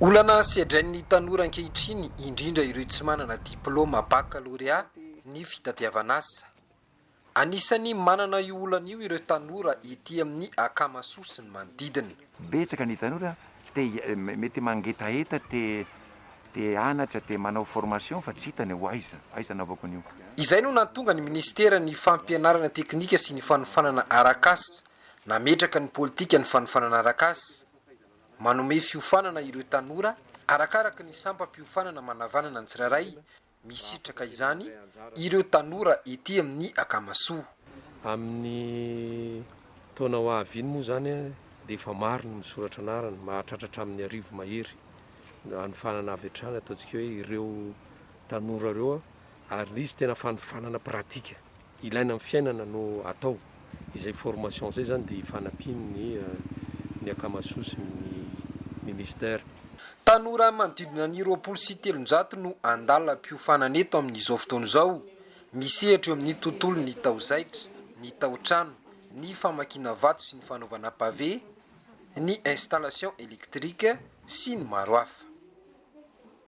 Olana sedrain'ny tanora ankehitriny, indrindra ireo tsy manana diplaoma bakalorea, ny fitadiavana asa. Anisan'ny manana io olana io ireo tanora ety amin'ny Akamasoa sy ny manodidina. Betsaka ny tanora te mety mangetaheta te te hanatra te manao formation fa tsy hitany ho aiza aiza anaovako an'io. Izay no nahatonga ny minisiteran'ny fampianarana teknika sy ny fanofanana arak'asa nametraka ny politikan'ny fanofanana arak'asa. Manome fiofanana ireo tanora arakaraka ny sampam-piofanana manavanana ny tsirairay Misitraka izany ireo tanora ety amin'ny Akamasoa. Amin'ny taona ho avy iny moa izany dia efa maro ny misoratra anarana, mahatratra hatramin'ny 1000 mahery hanofanana avy hatrany ataontsika hoe ireo tanora ireo ary ilay izy tena fanofanana pratika ilaina amin'ny fiainana no atao. Izay formation izay izany dia ifanampian'ny ny Akamasoa sy ny Ministère. Tanora manodidina ny 320 no andalam-piofanana eto amin'izao fotoana izao, misehatra eo amin'ny tontolon'ny taozaitra, ny taotrano, ny famakiana vato sy ny fanaovana pavé, ny installation électrique sy ny maro hafa.